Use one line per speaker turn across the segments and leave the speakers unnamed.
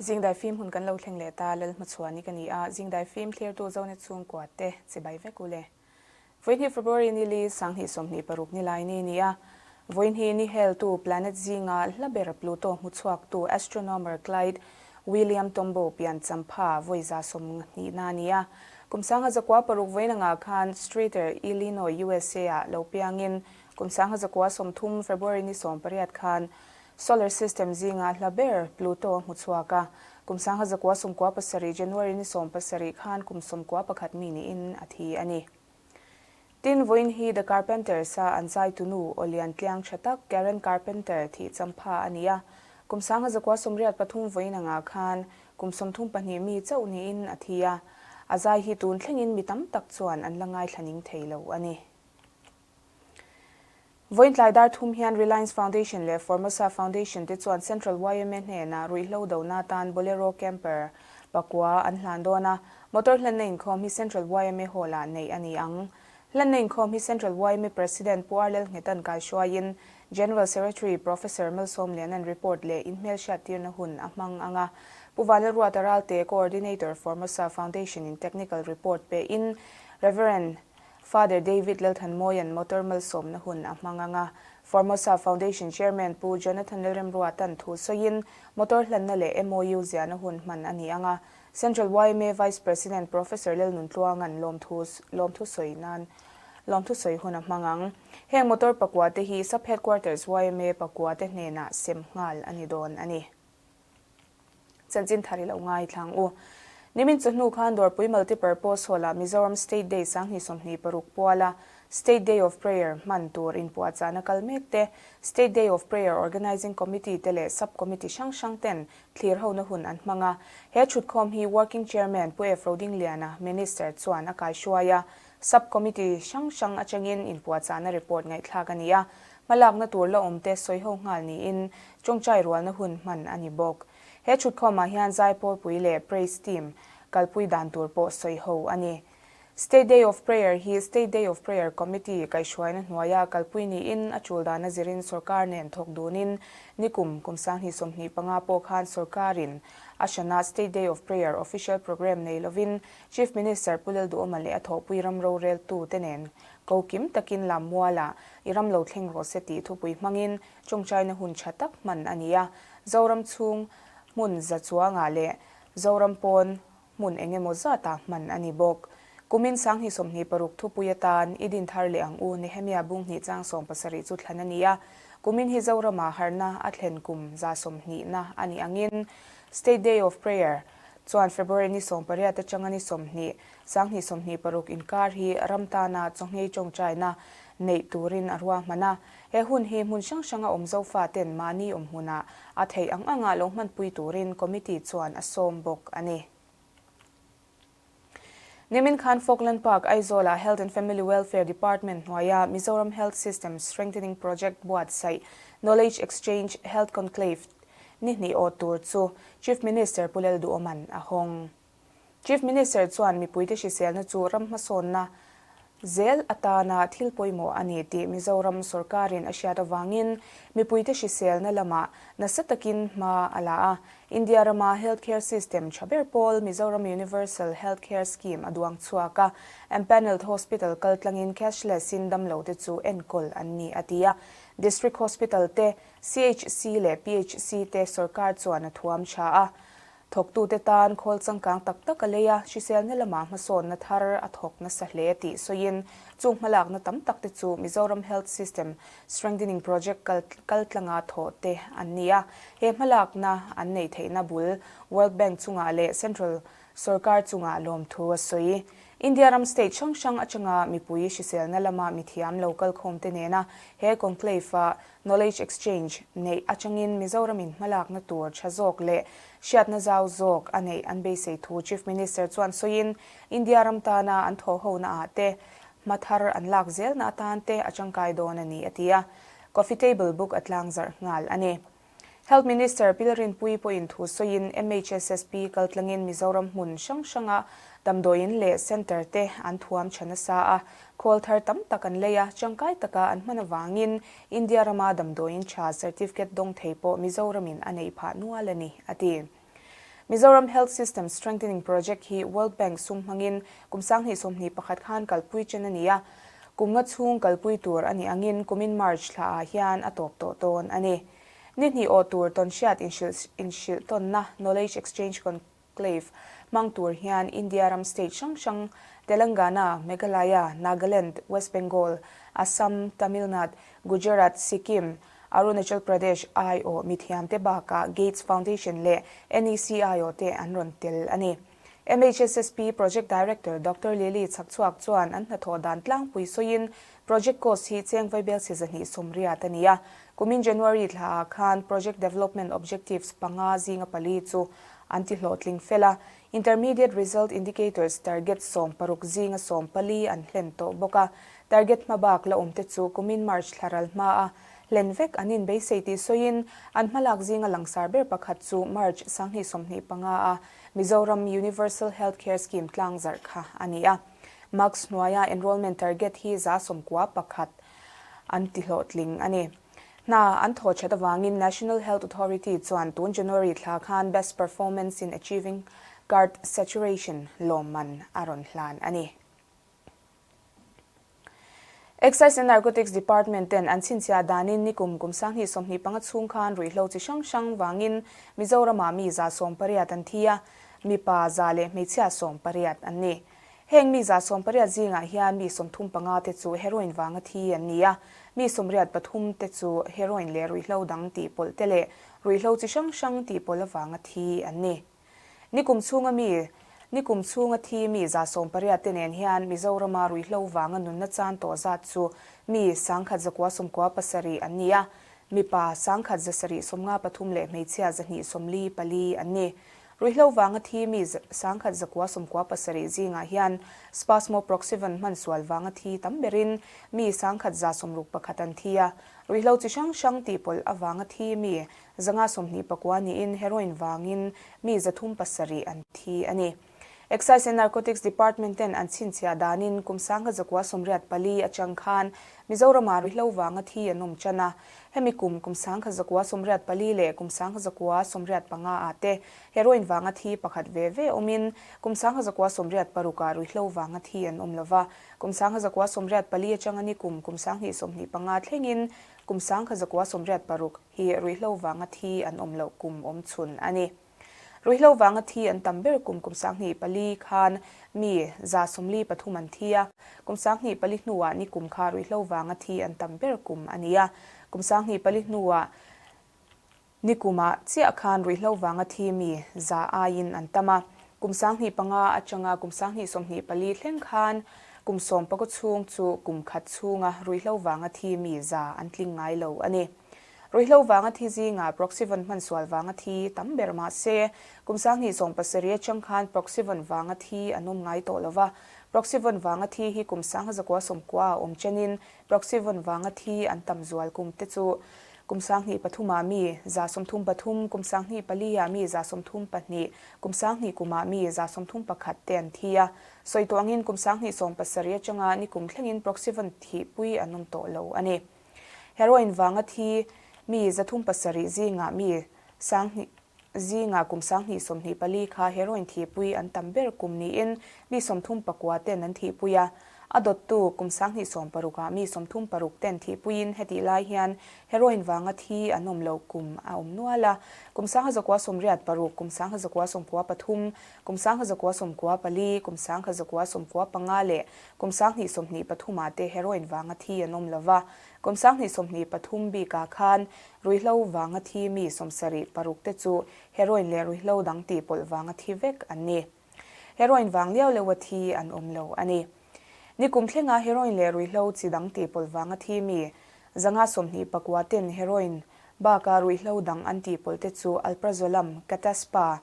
Zingdai fim hun kan lo thleng leh ta, Lalhmachhuani ka ni a, Zingdai fim thlirtu Zone chhungkua te chibai vek u le. Vawihnih February ni li 2026 ni lai ni ni a, vawihnih ni heltu planet zinga hla ber Pluto hmu chhuaktu astronomer Clyde William Tombaugh pian champha vawi 20 na a ni a. Kum 1906 vawiin anga khan Streator, Illinois, USA ah lo piangin kum 1930 February ni 18 khan Solar system zinga hla ber Pluto a hmu chhuak a. Kum 1997 January ni 17 khan kum 91 mi niin a thi a ni. Tin, vawiin hi The Carpenters a an zaitunu aw lian tliang tha tak Karen Carpenter thih champha a ni a. Kum 1983 vawiin anga khan kum 32 mi chauh niin a thi a. A zai hi tun thlengin mi tam tak chuan an la ngaithla ning thei lo a ni. Vawiin tlai dar thum hian Reliance Foundation leh Formosa Foundation te chuan Central yma hnenah ruihhlo dona atan Bolero Camper pakua an hlan dawn a, motor hlanna inkhawm hi Central yma Hall-ah neih a ni ang. Hlanna inkhawm hi Central yma President Pu Arlel Nghetan kaihruaiin General Secretary Professor Malsawmliana'n report leh inhmelhriattirna hun a hmang ang a, Pu Vanlalruata Ralte Coordinator Formosa Foundation-in technical report pein Rev. Father David Lalthanmawia'n motor malsawmna hun a hmang ang a, Formosa Foundation Chairman Pu Jonathan Lalremruata'n thu sawiin motor hlanna leh MOU ziahna hun hman a ni ang a, Central yma Vice President Professor Lalnuntluanga'n lawmthu lawmthu sawi nan lawmthu sawi hun a hmang ang. Heng motor pakua te hi Sub Headquarters yma pakua te hnenah sem nghal a ni dawn a ni. Chanchin thar i lo ngaithla ang u. Nimin chawhnu khan Dawrpui Multipurpose Hall-ah Mizoram State Day 2026 puala State Day of Prayer hman tur inpuahchahna kal mek te, State Day of Prayer Organising Committee te leh Sub-Committee hrang hrang ten thlir hona hun an hmang a. He thutkhawm hi Working Chairman Pu F. Rodingliana, Minister, chuan a kaihruai a. Sub-Committee hrang hrang atangin inpuahchahna report ngaihthlak a ni a. Hmalakna tur la awm te sawi ho nghal niin tawngtai rualna hun hman a ni bawk. He thutkhawmah hian Zaipawlpui leh Praise Team kalpui dan tur pawh sawi ho a ni. State Day of Prayer hi State Day of Prayer Committee kaihhruaina hnuaia kalpui niin a tul dana zirin sorkar nen thawk dunin nikum kum 2025 pawh khan sorkarin a hrana State Day of Prayer official programme nei lovin Chief Minister Pu Lalduhawma leh a thawhpui ram roreltu te nen ko kim takin Lammuala i ram lo thleng rawh se tih thupui hmangin tawngtaina hun tha tak hman a ni a. Zoram chhung hmun za chuangah leh Zoram pawn hmun eng emaw zatah hman a ni bawk. Kumin 2026 thupui atan i din thar leh ang u Nehemia bung hnih chang 17 chu thlan a ni a. Kumin hi Zorama harhna a thlen kum 120na a nih angin State Day of Prayer chuan February ni 18 atanga ni 20, 2026 inkar hi ram tana chawngei tawngtaina neih turin a ruahman a. He hun hi hmun hrang hranga awm Zofa ten mahni awm hmunah a theih ang anga lo hmanpui turin committee chuan a sawm bawk a ni. Nimin khan Falkland Park, Aizawl-ah Health and Family Welfare Department hnuaia Mizoram Health System Strengthening Project buatsaih Knowledge Exchange Health Conclave ni hnih awt tur chu Chief Minister Pu Lalduhawma'n a hawng. Chief Minister chuan mipuite hriselna chu ram hmasawnna zel atana thil pawimawh a ni tih Mizoram sorkarin a hriat avangin mipuite hriselna lamah nasa takin hma a la a. India rama health care system tha ber pawl Mizoram Universal Health Care Scheme a duang chhuak a, empanelled hospital kaltlangin cashless in damlote chu enkawl an ni a ti a. District hospital te, CHC leh PHC te sorkar chuan a thuam tha a. Thawktute tan khawl changkang tak tak a lei a, hriselna lamah hmasawnna thar a thawk nasa hle tih sawiin chung hmalakna tam tak te chu Mizoram Health System Strengthening Project kal kaltlanga thawh te an ni a. He hmalakna an neih theihna bul World Bank chungah leh Central sorkar chungah lawmthu a sawi. India ram state hrang hrang atanga mipui hriselna lama mithiam lo kalkhawm te nena he conclave-a Knowledge Exchange neih atangin Mizoramin hmalakna tur tha zawk leh hriatna zau zawk a neih an beisei thu Chief Minister chuan sawiin India ram tana an thawhhona ah te hma thar an lak zelna atan te a tangkai dawn a ni a ti a. Coffee Table Book a tlangzarh nghal a ni. Health Minister Pi Rinpuii pawhin thu sawiin MHSSP kaltlangin Mizoram hmun hrang hranga damdawiin leh centre te an thuam tha nasa a, khawl thar tam tak an lei a, tangkai taka an hman avangin India rama damdawiin tha certificate dawng thei pawh Mizoramin a neih phah nual a ni, a ti. Mizoram Health System Strengthening Project hi World Bank sum hmangin kum 2021 khan kalpui chen a ni a, kum nga chhung kalpui tur a nih angin kumin March thla ah hian a tawp tawh dawn a ni. Ni hnih awh tur tawnhriat inhrilh tawnna Knowledge Exchange Conclave hmang tur hian India ram state hrang hrang Telangana, Meghalaya, Nagaland, West Bengal, Assam, Tamil Nadu, Gujarat, Sikkim, Arunachal Pradesh aiawh mithiamte bakah Gates Foundation leh NEC aiawh te an rawn tel a ni. MHSSP Project Director Doctor Lily Chhakchhuak chuan an hnathawh dan tlangpui sawiin project cost hi cheng vaibel si 280 a ni a. Kumin January thla ah khan Project Development Objectives panga zinga pali chu an ti hlawhtling fel a. Intermediate Result Indicators target 16 zinga 14 an hlen tawh bawk a. Target hmabak la awmte chu kumin March thla ral hma a hlen vek an inbeisei tih sawiin an hmalak zinga langsar ber pakhat chu March 2025 a Mizoram Universal Health Care Scheme tlang zarh kha a ni a. Max hnuaia enrollment target hi 91 an ti hlawhtling a ni. Hna an thaw that avangin National Health Authority chuan tun January thla khan Best Performance in Achieving Card Saturation lawmman a rawn hlan a ni. Excise and Narcotics Department ten an chhinchhiah danin nikum kum 2025 chhung khan ruihhlo chi hrang hrang vangin Mizoramah mi 180 an thi a, mipa 100 leh hmeichhia 80 an ni. Heng mi 180 zingah hian mi 35 te chu heroin vanga thi an ni a, mi 83 te chu heroin leh ruihhlo dang tih pawlh te leh ruihhlo chi hrang hrang tih pawlh avanga thi an ni. Nikum chhunga mi Nikum chhunga thi mi 180 te nen hian Mizorama ruihhlo vanga nunna chan tawh zat chu mi 1197 an ni a, mipa 1773 leh hmeichhia 244 an ni. Ruihhlo vanga thi mi 1997 zingah hian Spasmoproxyvan hman sual vanga thi tam berin mi 1161 an thi a, ruihhlo chi hrang hrang tih pawlh avanga thi mi 129 niin heroin vangin mi 307 an thi a ni. Excise and Narcotics Department ten an chhinchhiah danin kum 1984 atang khan Mizorama ruihhlo vanga thi an awm tan a. Hemi kum kum 1984 leh kum 1985 ah te heroin vanga thi pakhat ve ve awmin kum 1986 ah ruihhlo vanga thi an awm lova. Kum 1984 atanga ni kum kum 2025 thlengin kum 1986 hi ruihhlo vanga thi an awm loh kum awm chhun a ni. Ruihhlo vanga thi an tam ber kum kum 2004 khan mi 143 an thi a, kum 2004 hnuah ni kum kha ruihhlo vanga thi an tam ber kum a ni a. Kum 2004 hnuah ni kumah chiah khan ruihhlo vanga thi mi 100 aiin an tam a. Kum 2005 atanga kum 2024 thleng khan kum 14 chhung chu kum khat chhunga ruihhlo vanga thi mi 100 an tling ngai lo a ni. Ruihhlo vanga thi zinga Proxyvan hman sual vanga thi tam ber mah se, kum 2017 atang khan Proxyvan vanga thi an awm ngai tawh lova. Proxyvan vanga thi hi kum 1990 a awm chenin Proxyvan vanga thi an tam zual kum te chu kum 2003 ah mi 133, kum 2004 ah mi 132, kum 20 kumah mi 131 te an thi a. Sawi tawh angin kum 2017 atanga ni kum thlengin Proxyvan thi pui an awm tawh lo a ni. Heroin vanga thi mi 307 zingah mi 2000 zinga kum 2024 kha heroin thi pui an tam ber kum niin mi 39 ten an thi pui a. A dawttu kum 2016 ah mi 36 ten thi puiin heti lai hian heroin vanga thi an awm lo kum a awm nual a. Kum 1986, kum 1993, kum 1994, kum 1995 leh kum 2023 ah te heroin vanga thi an awm lova. Kum 2023 bikah khan ruihhlo vanga thi mi 76 te chu heroin leh ruihhlo dang tih pawlh vanga thi vek an ni. Heroin vang liau leuha thi an awm lo a ni. Ni kum thlenga heroin leh ruihhlo chi dang tih pawlh vanga thi mi 129 ten heroin baka ruihhlo dang an tih pawlh te chu alprazolam, cataspa,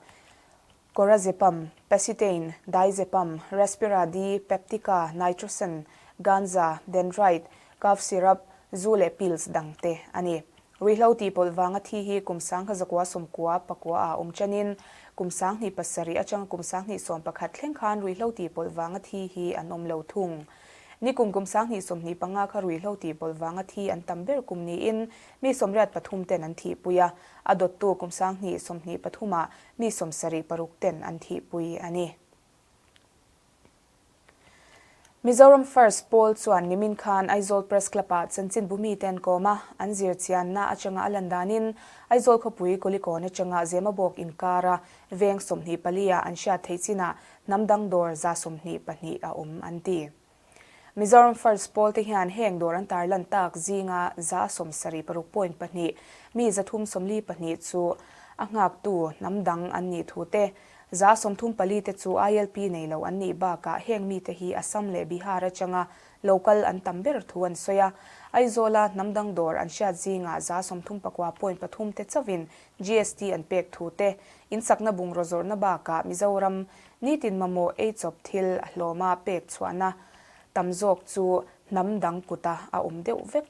Corazepam, Pacitane, Diazepam, Respira D, Peptica, Nitrosan, Ganza, Dendrite, Cough Syrup, Zu leh pills dang te a ni. Ruihhlo tih pawlh vanga thi hi kum 1999 ah awm chanin kum 2007 atanga kum 2011 thleng khan ruihhlo tih pawlh vanga thi hi an awm lo thung. Nikum kum 2025 kha ruihhlo tihpawlh vanga thi an tam ber kum niin mi 83 ten an thihpui a, a dawttu kum 2023 ah mi 76 ten an thihpui a ni. Mizoram First Pawl chuan nimin khan Aizawl Press Club-ah chanchinbu mite an kawm a, an zir chianna atanga a lan danin Aizawl khawpui Kulikawn atanga Zemabawk inkara veng 24 ah an hriat theih chinah hnam dang dawr 122 a awm an ti. Mizoram First Pawl te hian heng dawr an tarlan tak zinga 76.2 mi 342 chu a nghaktu hnam dang an nih thu te, 34% te chu ILP nei lo an nih bakah heng mite hi Assam leh Bihar atanga local an tam ber thu an sawi a. Aizawla hnam dang dawr an hriat zingah 39.3 te chauhin GST an pek thu te, insakna bungraw zawrhna bakah Mizoram nitin mamawh eichawp thil a hlawma pek chhuahna tam zawk chu hnam dang kuta a awm deuh vek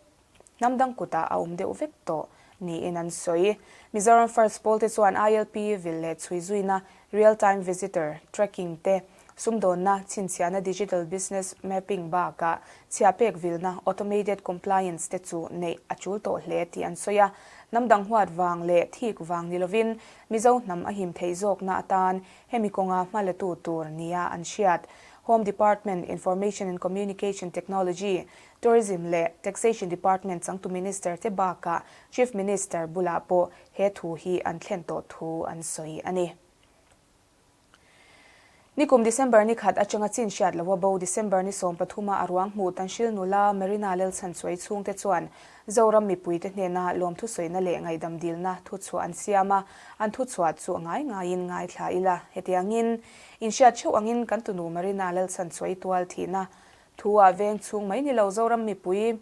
hnam dang kutah a awm deuh vek tawh niin an sawi. Mizoram First Pawl te chuan ILP vil leh chhui zuina, Real Time Visitor Tracking te, sumdawnna, chhinchhiahna Digital Business Mapping bakah chhia pek vilna Automated Compliance te chu neih a tul tawh hle tih an sawi a. Hnam dang huat vang leh thik vang ni lovin Mizo hnam a him theih zawkna atan hemi kawnga hma la tu tur nia an hriat. Home Department, Information and Communication Technology, Tourism leh Taxation Department changtu Minister te bakah Chief Minister bulah pawh he thu hi an thlen tawh thu an sawi a ni. Nikum December ni khat atanga chin hriat loha bo December ni 13 a ruang hmuh Tanhril nula Marina Lalchhanchuai chhungte chuan Zoram mipuite hnena lawmthu sawina leh ngaihdam dilna thuchhuah an siam a, an thuchhuah chu a ngai ngaiin ngaithla ila. Hetiangin, inhriat theuh angin kan tunu Marina Lalchhanchuai tual thihna Thu ah veng chhung mai ni lo Zoram mipui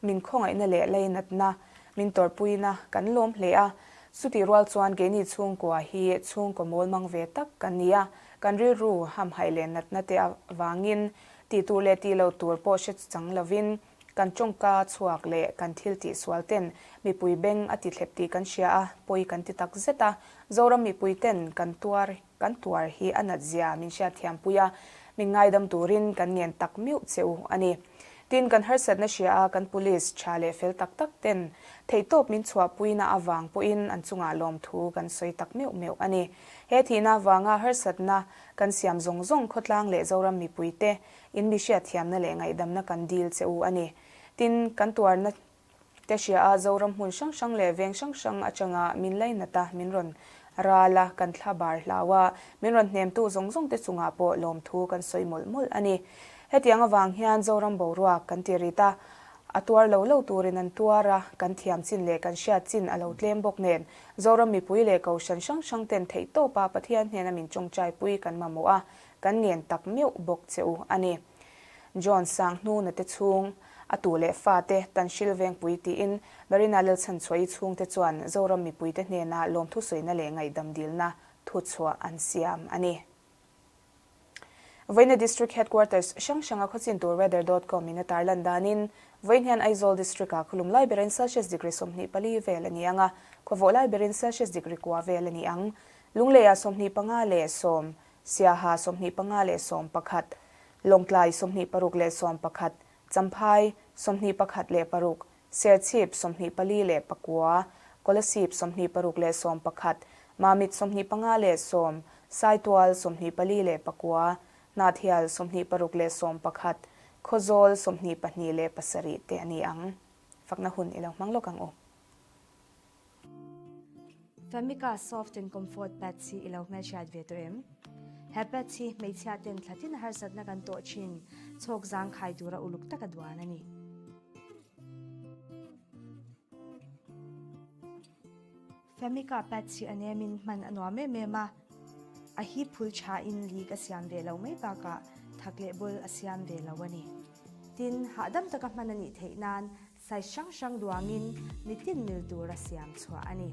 min khawngaihna leh leinatna min tawrhpuina kan lawm hle a. Chutih rual chuan keini chhungkua hi chhungkaw mawl mang ve tak kan ni a, kan rilru hamhaih leh natna te avangin tih tur leh tih loh tur pawh hre chang lovin kan tawngka chhuak leh kan thil tih sual ten mipui beng a ti thlep tih kan hria a, pawi kan ti tak zet a. Zoram mipui ten kan tuar Kan tuar hi a nat zia min hriatthiam pui a, min ngaidam turin kan ngen tak meuh che u a ni. Tin, kan harsatna hria a kan police tha leh fel tak tak ten theihtawp min chhuahpuina avang pawhin an chungah lawmthu kan sawi tak meuh meuh a ni. He thihna avanga harsatna kan siam zawng zawng khawtlang leh Zoram mipuite in mi hriatthiamna leh ngaihdamna kan dil che u a ni. Tin, kan tuarna Te hria a, Zoram hmun hrang hrang leh veng hrang hrang atanga min lainat a, min rawn ral a, kan thla bar hlau a, min rawn hnemtu zawng zawng te chungah pawh lawmthu kan sawi mawlh mawlh a ni. Hetiang avang hian Zoram boruak kan ti rit a, a tuar lo lo turin an tuar a, kan thiam chin leh kan hriat chin a lo tlem bawk nen, Zoram mipui leh kohhran hrang hrang ten theihtawpa Pathian hnena min tawngtaipui kan mamawh a, kan ngen tak meuh bawk che u a ni. John Sanghnuna te chhung, a tu leh fa te Tanhril Vengpui tiin Marina Lalchhanchhuahi chhungte chuan Zoram mipuite hnena lawmthu sawina leh ngaihdam dilna thuchhuah an siam a ni. Vawiina District Headquarters hrang hranga khawchin tur weather dot com in a tarlan danin vawiin hian Aizawl District ah khawlum lai berin Celsius degree 24 vel a ni ang a, khawvawh lai berin Celsius degree kua vel a ni ang. Lungleiah 25 leh sawm Siaha 25 leh 11, Lawngtlai 26 leh 11, Champhai 21 leh paruk, Serchhip 24 leh pakua, Kolasib 26 leh 11, Mamit 25 leh sawm, Saitual 24 leh pakua, Hnahthial 26 leh 11, Khawzawl 22 leh pasarih te a ni ang. Fakna hun i lo hmang lawk ang u.
Famica Soft and Comfort Pads hi i lo hmelhriat ve tawh em? He pads hi hmeichhia ten thlatin harsatna kan tawh thin chhawk zang khai tura uluk taka duan a ni. Famica pads hi a nemin hman a nuam em em a, a hip phul thain leak a siam ve lo mai bakah thak leh bul a siam ve lo a ni. Tin, hahdam taka hman a nih theih nan Size hrang hrang duangin mitin mil tura siam chhuah a ni.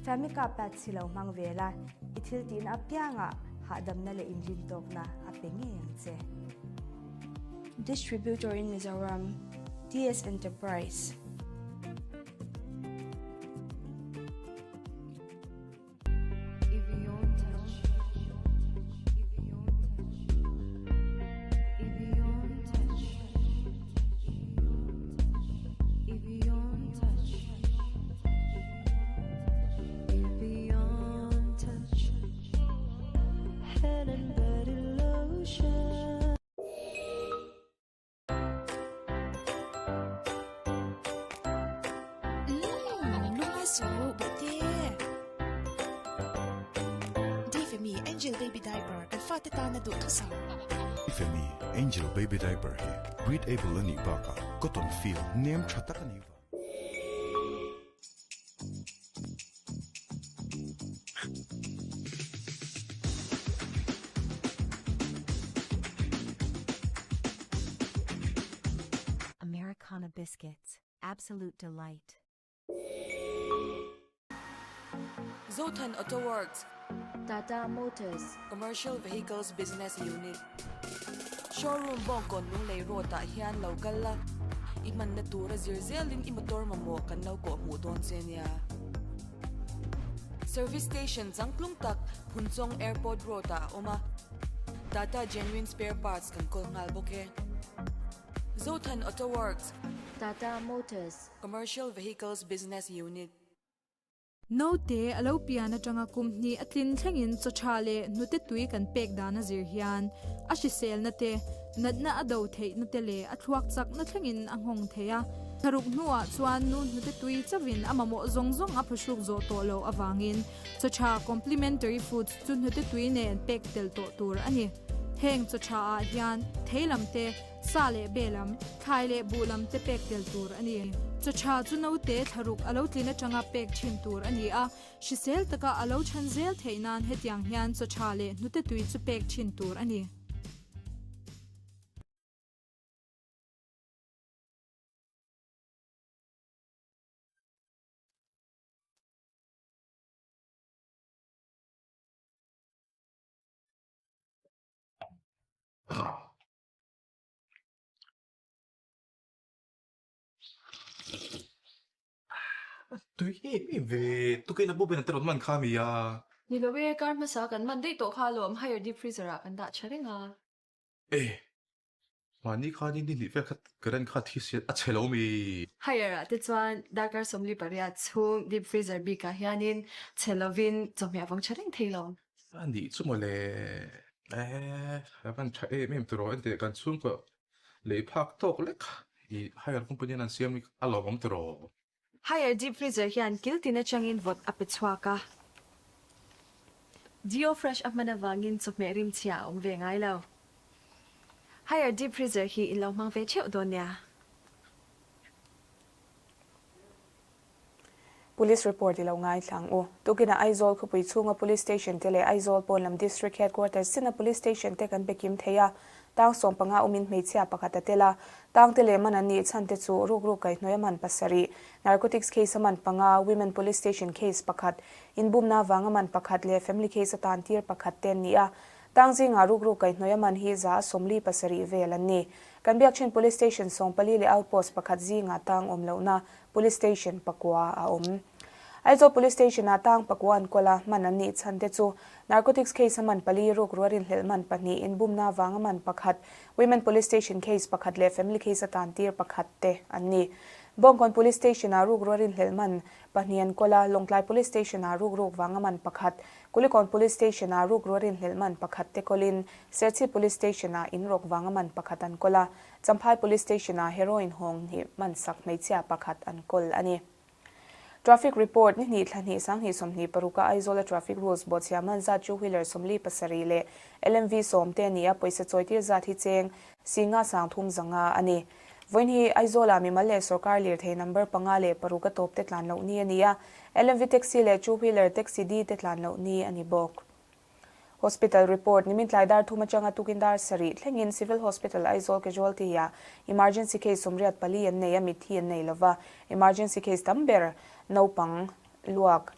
Famica pads hi lo hmang ve la, i thil tihna apiangah hahdamna leh inrintawkna a pe ngei ang che. Distributor in Mizoram, TS Enterprise.
Suh bawihte. Difemi Angel Baby Diaper kan fate tana duhthusam.
Difemi Angel Baby Diaper hi breathable a nih bakah cotton feel nem tha tak a nih vang.
Americana Biscuits, absolute delight.
Zothan Auto Works.
Tata Motors.
Commercial Vehicles Business Unit. Showroom Bawngkawn Lunglei Road ah hian lo kal la, i hmanna tura zir zelin i motor mamawh kan lo kawh hmuh dawn che nia. Service Station changtlung tak Phunchawng Airport Road ah a awm a, Tata Genuine Spare Parts kan kawl nghal bawk e. Zothan Auto Works.
Tata Motors.
Commercial Vehicles Business Unit.
Naute a lo pian atanga kum hnih a tlin thlengin chaw tha leh hnute tui kan pek dan a zir hian a hriselna te, natna a do theihna te leh a thluak chakna thlengin a nghawng thei a. Thlaruk hnuah chuan nu hnute tui chauhin a mamawh zawng zawng a phuhruk zawh tawh loh avangin chaw tha complementary foods chu hnute tui nen pek tel tawh tur a ni. Heng chaw tha ah hian thei lam te, Sa leh be lam, thlai leh buh lam te pek tel tur a ni. Chaw tha chu naute thlaruk a lo tlin atanga pek thin tur a ni a, hrisel taka a lo chhan zel theih nan hetiang hian chaw tha leh hnute tui chu pek thin tur a ni.
Tui em em ve, tukin a bawpin a te rawn man kha mi a.
Ni lo e, kar hmasa kan man daih tawh kha alawm, higher deep freezer ah kan dah tha reng a.
E, mahni khanin ni hnih vel kha current kha thi si a chhe lo mi.
Higher ah te chuan darkar 48 chhung deep freezer bik ah hianin chhe lovin chawhmeh a vawng tha reng thei lo.
A nih chu mawle. E, a van tha em em tiraw enteh kan chhungkaw lei phak tawk lek i hire company an siam hi a lawmawm tiraw.
Hire deep freezer hian kil tin atangin vawt a pe chhuak a. Geo fresh a hman avangin chawhmeh rim chhia a awm ve ngai lo. Hire deep freezer hi in lo hmang ve theuh dawn nia.
Police report i lo ngaithla ang u. Tukinah Aizawl khawpui chhunga Police Station te leh Aizawl pawn lam District Headquarters china Police Station te kan pe kim thei a. Tang 15 awmin hmeichhia pakhat a tel a. Tang te leh man an nih chhan te chu rukruk kaihhnawih a man pasarih, Narcotics case a man panga, Women Police Station case pakhat, inbumna avanga man pakhat leh Family case atan tir pakhat te an ni a. Tang zingah rukruk kaihhnawih a man hi 147 vel an ni. Kan biak thin Police Station 14 leh Outpost pakhat zingah tang awm lohna Police Station pakua a awm. Aizawl Police Station-ah tang pakua an kawl a, man an nih chhan te chu Narcotics case a man pali, rukru a rinhlelh man pahnih, inbumna avanga man pakhat, Women Police Station case pakhat leh Family case a tan tir pakhat te an ni. Bawngkawn Police Station-ah rukru a rinhlelh man pahnih an kawl a, Lawngtlai Police Station-ah rukruk vanga man pakhat, Kulikawn Police Station-ah rukru a rinhlelh man pakhat te kawlin Serchhip Police Station-ah inrawk vanga man pakhat an kawl a, Champhai Police Station-ah heroin hawng hnih hmansak hmeichhia pakhat an kawl a ni. Traffic report, Ni hnih thla hnih 20 26 a Aizawl-a traffic rules bawhchhia man zat two wheeler 47 leh LMV 10 te a ni a, pawisa chawitir zat hi cheng 5 30 zanga a ni. Vawiin hi Aizawl-ah mimal leh sorkar lirthei number panga leh paruk a tawp te tlan loh ni a ni a, LMV taxi leh two wheeler taxi D te tlan loh ni a ni bawk. Hospital report, Nimin tlai dar thum atanga tukin dar sarih thlengin Civil Hospital Aizawl Casualty ah emergency case 84 an nei a, mitthi an nei lova. Emergency case tam ber naupang luak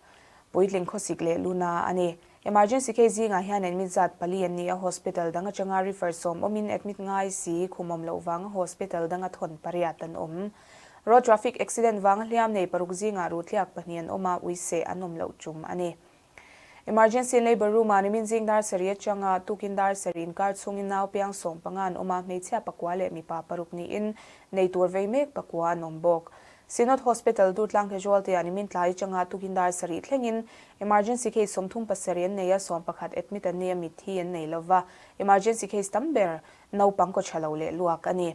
puitling khawsik leh luna a ni. Emergency case zingah hian admit zat pali an ni a, hospital dang atanga refer sawm awmin admit ngai si khum awm loh vanga hospital danga thawn pariat an awm. Road traffic accident vanga hliam nei paruk zingah ruhtliak pahnih an awm a, uiseh an awm loh tum a ni. Emergency Labour Room-ah nimin zing dar sarih atanga tukin dar sarih inkar chhungin nau piang 15 an awm a, hmeichhia pakua leh mipa paruk niin nei tur vei mek pakua an awm bawk. Synod Hospital Durtlang Casualty-ah nimin tlai atanga tukin dar sarih thlengin emergency case 37 an nei a, 11 admit an ni a, mitthi an nei lova, emergency case tam ber naupang kawtha lo leh luak a ni.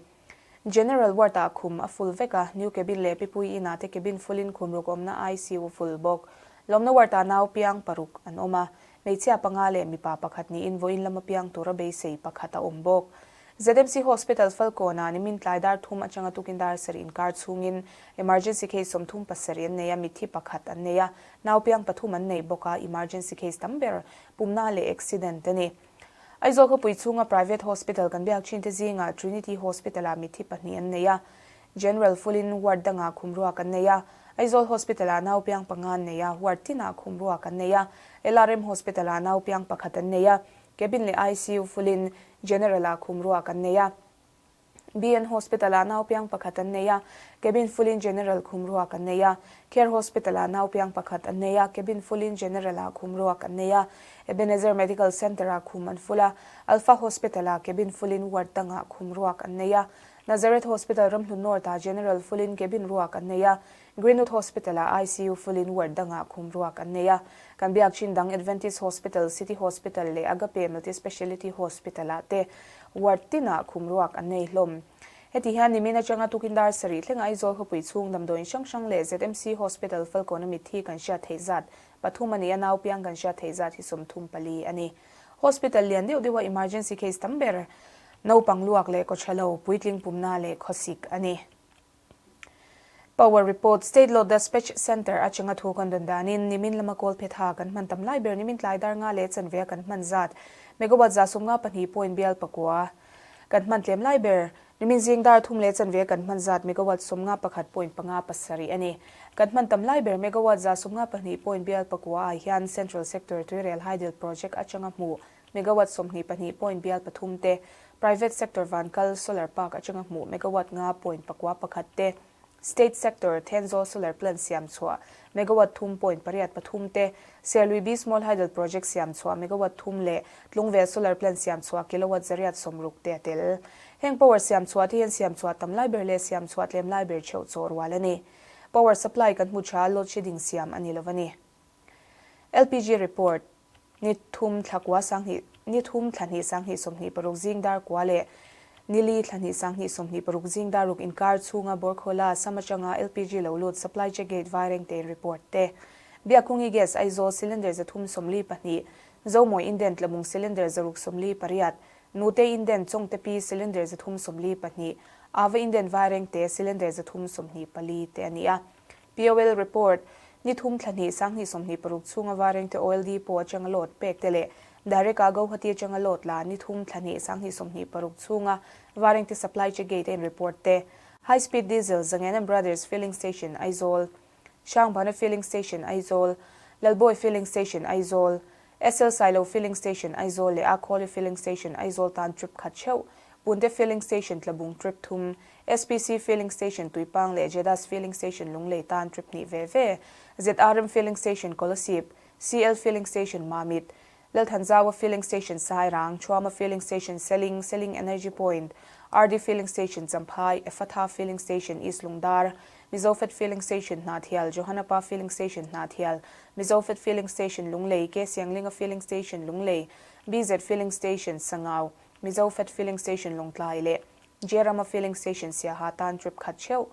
General ward ah khum a full vek a, new cabin leh Pipui Inn ah te cabin full in khum ruk awmna ICU full bawk. Lawmna ward ah nau piang paruk an awm a, hmeichhia panga leh mipa pakhat niin vawiin lama piang tura beisei pakhat a awm bawk. ZMC Hospital Falkawn ah nimin tlai dar thum atanga tukin dar sarih inkar chhungin emergency case 37 an nei a, mitthi pakhat an nei a, nau piang pathum an neih bawk a, emergency case tam ber pumna leh accident a ni. Aizawl khawpui chhunga private hospital kan biak thin te zingah Trinity Hospital ah mitthi pahnih an nei a, General full-in ward dangah khum ruak an nei a, Aizawl Hospital ah nau piang panga an nei a, ward tinah khum ruak an nei a, LRM Hospital ah nau piang pakhat an nei a, cabin leh ICU full-in General ah khum ruak an nei a. BN Hospital ah nau piang pakhat an nei a, cabin full-in General khum ruak an nei a. Care Hospital ah nau piang pakhat an nei a, cabin full-in General ah khum ruak an nei a. Ebenezer Medical Centre ah khum an full a, Alpha Hospital ah cabin full-in ward dangah khum ruak an nei a. Nazareth Hospital Ramhlun North ah General full-in cabin ruak an nei a, Greenwood Hospital ah ICU full-in ward dangah khum ruak an nei a. Kan biak chin dang Adventist Hospital, City Hospital leh Agape Multi-Speciality Hospital ah te ward tinah khum ruak an nei hlawm. Heti hian nimin atanga tukin dar sarih thleng Aizawl khawpui chhung damdawiin hrang hrang leh ZMC Hospital Falkawn mitthi kan hriat theih zat pathum a ni a, nau piang kan hriat theih zat hi 34 a ni. Hospital lian deuh deuha emergency case tam ber naupang luak leh kawthalo, puitling pumna leh khawsik a ni. Power Report, State Load Dispatch Centre atanga thu kan dawn danin nimin lama kawl phet ha kan hman tam lai ber nimin tlai dar nga leh chanve a kan hman zat megawatt 52 point bial pakua kan hman tlem lai ber nimin zing dar thum leh chanve a kan hman zat megawatt 51 point panga pasarih a ni. Kan hman tam lai ber megawatt 52 point bial pakua ah hian Central Sector Tuirel Hydel Project atanga hmuh megawatt 22 point bial pathum te, private sector Vankal Solar Park atanga hmuh megawatt nga point pakua pakhat te, state sector Thenzawl Solar Plant siam chhuah megawatt thum point pariat pathum te, Serlui B Small Hydel Project siam chhuah megawatt thum leh Tlungvel Solar Plant siam chhuah kilowatt zariat sawmruk te a tel. Heng power siam chhuah te hian siam chhuah tam lai ber leh siam chhuah tlem lai ber theuh chaw rual a ni. Power supply kan hmu tha load shedding siam a ni lo a ni. LPG report, Ni thum thla kua 20 ni thum thla hnih 20 26 zing dar kua leh ni li thla hnih 20 26 zing dar ruk inkar chhunga Borkhola sam atanga LPG lo lut supply check gate vaireng tein report te. Biakungi gas Aizawl cylinder 342, Zomawi Indent Lamung cylinder 648, Nute Indent Chawngte Pi cylinder 342, Ava Indent vaireng te cylinder 324 te a ni a. POL report, Ni thum thla hnih 20 26 chhunga Vairengte Oil Depot atanga load pek te leh Direct a Guwahati atanga load la ni thum thla hnih 20 26 chhunga Vairengte Supply Check Gate a in report te. High Speed Diesel, Zangen and Brothers Filling Station, Aizawl, Hrangbana Filling Station, Aizawl, Lalbawi Filling Station, Aizawl, SL Sailo Filling Station, Aizawl leh Akhawli Filling Station, Aizawl tan trip khat theuh, Punte Filling Station Tlabung trip thum, SPC Filling Station Tuipang leh Jedas Filling Station Lunglei tan trip hnih ve ve, ZRM Filling Station Kolasib, CL Filling Station Mamit, Lalthanzawa Filling Station Sairang, Thuama Filling Station Seling, Seling Energy Point, RD Filling Station Champhai, Ephatha Filling Station East Lungdar, Mizofet Filling Station Hnahthial, Johanapa Filling Station Hnahthial, Mizofet Filling Station Lunglei, K Sianglinga Filling Station Lunglei, BZ Filling Station Sangau, Mizofet Filling Station Lawngtlai leh Jerama Filling Station Siaha tan trip khat theuh.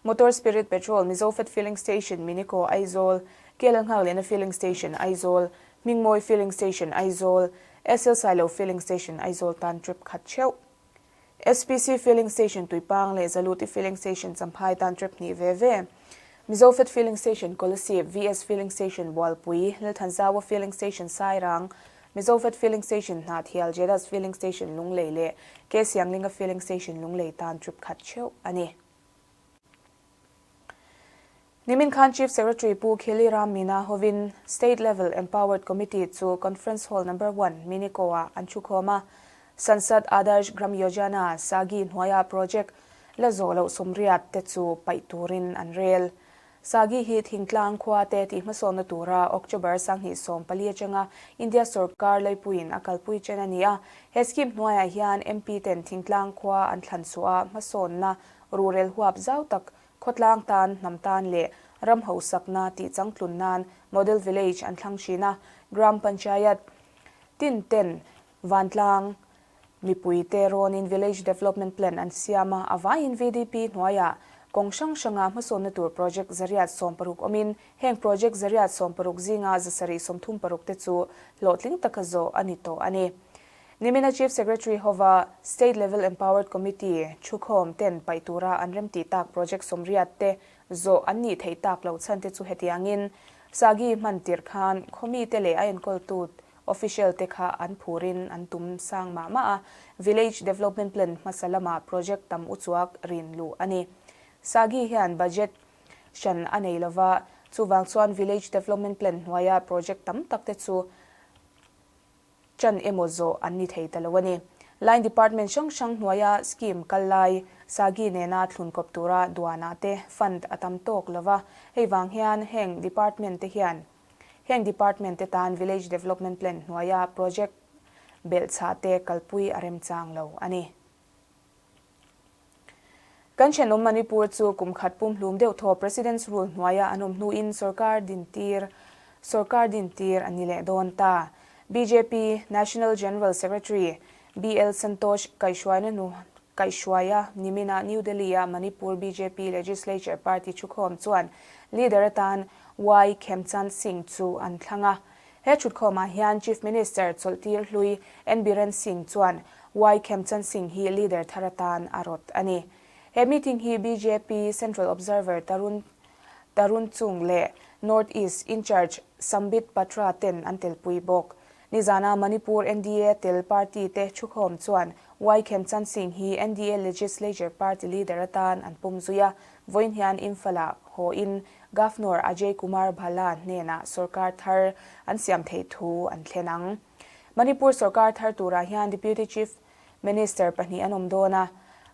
Motor Spirit Petrol, Mizofet Filling Station Minico Aizawl, KL Nghaklehna Filling Station Aizawl, Hmingmawi Filling Station Aizawl, SL Sailo Filling Station Aizawl tan trip khat theuh. SPC Filling Station Tuipang leh Zaluti Filling Station Champhai tan trip hnih ve ve. Mizofet Filling Station Kolasib, VS Filling Station Bualpui, Lalthanzawa Filling Station Sairang, Mizofet Filling Station Hnahthial, Jedas Filling Station Lunglei leh K Sianglinga Filling Station Lunglei tan trip khat theuh a ni. Nimin khan Chief Secretary Pu Kheli Ram Meena hovin State Level Empowered Committee chu Conference Hall Number One, Minico ah an thu khawm a. Sansad Adarsh Gram Yojana, SAGI, hnuaia project la zawh loh sawmriat te chu paih turin an rel. SAGI hi thingtlang khua te tih hmasawnna tura October 2014 atanga India sorkar laipuiin a kalpui chen a ni a. He scheme hnuaiah hian MP ten thingtlang khua an thlan chhuah a hmasawnna rurel huap zau tak khawtlang tan, hnam tan leh ram hausakna tih changtlun nan Model Village an thlang thin a. Gram Panchayat tin ten vantlang. Mipuite rawnin Village Development Plan an siam a, a vaiin VDP hnuaiah kawng hrang hranga hmasawnna tur project 160 awmin, heng project 160 zinga 736 te chu hlawhtling taka zawh a ni tawh a ni. Nimina Chief Secretary hova State Level Empowered Committee thukhawm ten paih tura an remtih tak project 80 te zawh an nih theih tak loh chhan te chu hetiangin Sagi hman tirh khan khawmite leh a enkawltu Official te kha an phurin an tum sang mah mah a, Village Development Plan hmasa lama project tam uchuak rin luh a ni. Sagi hian budget hran a nei lova, chuvang chuan Village Development Plan hnuaia project tam tak te chu chan emaw zawh an ni thei ta lo a ni. Line Department hrang hrang hnuaia scheme kal lai Sagi nena thlun kawp tura duanah te fund a tam tawk lova, hei vang hian heng department te hian Heng department te tan Village Development Plan hnuaia project belhchhah te kalpui a remchang lo a ni. Kan thenawm Manipur chu kum khat pumhlum deuh thaw President's Rule hnuaia an awm hnuin sorkar dintir sorkar dintir a ni leh dawn ta. Bjp National General Secretary BL Santosh kaihhruaina hnu kaihhruaia nimina New Delhi-a Manipur bjp Legislature Party thukhawm chuan leader atan Y Khemchand Singh chu an thlang a. He thutkhawmah hian Chief Minister chawlhtir hlui N Biren Singh chuan Y Khemchand Singh hi leader thar atan a rawt a ni. He meeting hi bjp Central Observer Tarun Tarun Chung leh North East in-charge Sambit Patra ten an telpui bawk. Nizana Manipur NDA tel party te thukhawm chuan Y Khemchand Singh hi NDA Legislature Party leader atan an pum zui a, vawiin hian Imphal-ah haw-in Governor Ajay Kumar Bhalla hnenah sorkar thar an siam theih thu an thlen ang. Manipur sorkar thar turah hian Deputy Chief Minister pahnih an awm dawn a,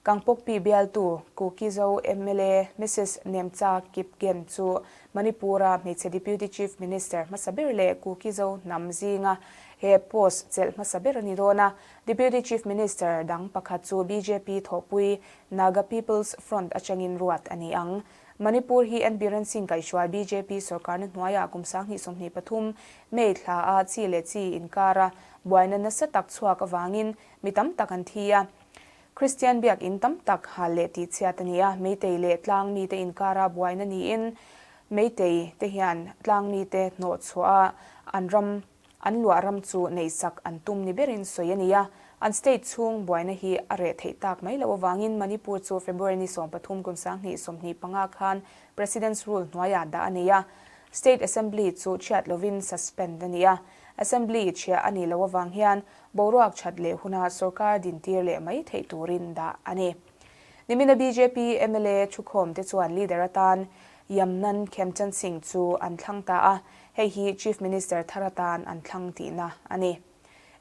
Kangpokpi bialtu Kuki-Zo mla Mrs Nemcha Kipgen chu Manipur-a hmeichhe Deputy Chief Minister hmasa ber leh Kuki-Zo hnam zinga he post chelh hmasa ber a ni dawn a. Deputy Chief Minister dang pakhat chu bjp thawhpui Naga People's Front atangin ruat a ni ang. Manipur hi N Biren Singh kaihhruai bjp sorkarna hnuaiah kum 2023 May thla a chi leh chi inkara buaina nasa tak chhuak avangin mi tam tak an thi a. Kristian biakinn tam tak hal leh tihchhiat a ni a, Meitei leh tlang mite inkara buaina niin Meitei te hian tlang mite hnawh chhuah a an ram An luah ram chu neihsak an tum ni berin sawi a ni a, an state chhung buaina hi a reh theih tak mai loh avangin Manipur chu February ni 13 kum 2025 khan President's Rule hnuaiah dah a ni a, State Assembly chu chhiat lovin suspend a ni a, Assembly chhiah a nih loh avang hian boruak that leh huna sorkar dintir leh mai theih turin dah a ni. Nimina bjp mla thukhawm te chuan leader atan Yamnan Khemchand Singh chu an thlang ta a, hei hi Chief Minister thar atan an thlang tihna a ni.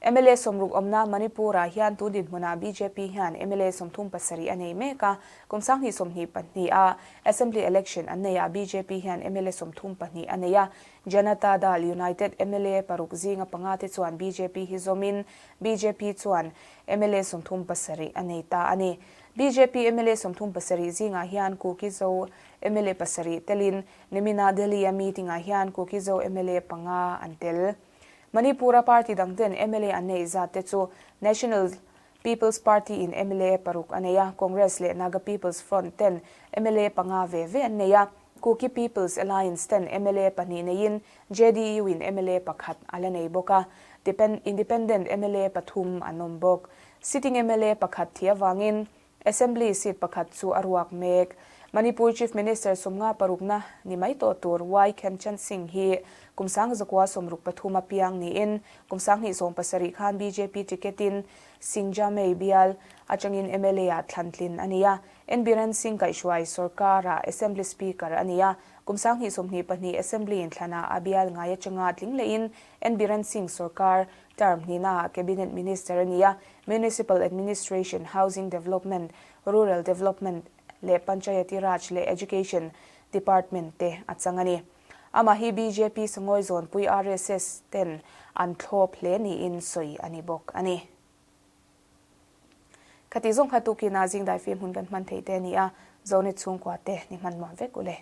Mla sawmruk awmna Manipur-ah hian tun dinhmunah bjp hian mla 37 a nei mek a, kum 2022 a Assembly Election an neiah bjp hian mla 34 a nei a, Janata Dal United mla paruk zinga panga te chuan bjp hi zawmin bjp chuan mla 37 a nei ta a ni. Bjp mla 37 zingah hian Kuki Zo mla pasarih telin Nimina Delhi-a meeting-ah hian Kuki Zo mla panga an tel. Manipur-a party dangten mla an neih zat te chu National People's Party in mla paruk a nei a, Congress leh Naga People's Front ten mla panga ve ve an nei a, Kuki People's Alliance ten mla pahnih neiin JDU in mla pakhat a la nei bawk a, Independent mla pathum an awm bawk. Sitting mla pakhat thi avangin Assembly seat pakhat chu a ruak mek. Manipur Chief Minister sawmnga parukna ni mai tawh tur Y Khemchand Singh hi kum 1963 a piang niin kum 2017 khan bjp ticket in Singjamei bial atangin mla ah thlantlin a ni a. N Biren Singh kaihhruai sorkar-ah Assembly Speaker a ni a. Kum 2022 Assembly inthlanah a bial ngai atanga tling lehin N Biren Singh sorkar term hnihnaah Cabinet Minister a ni a. Municipal Administration, Housing Development, Rural Development leh Panchayati Raj leh Education Department te a chang a ni. Amah hi bjp sangawi zawnpui RSS ten an thlawp hle niin sawi a ni bawk a ni. Khati zawng kha tukina zingdai fim hun kan hman theih te a ni a, Zonet chhungkua te ni hman nuam vek u le.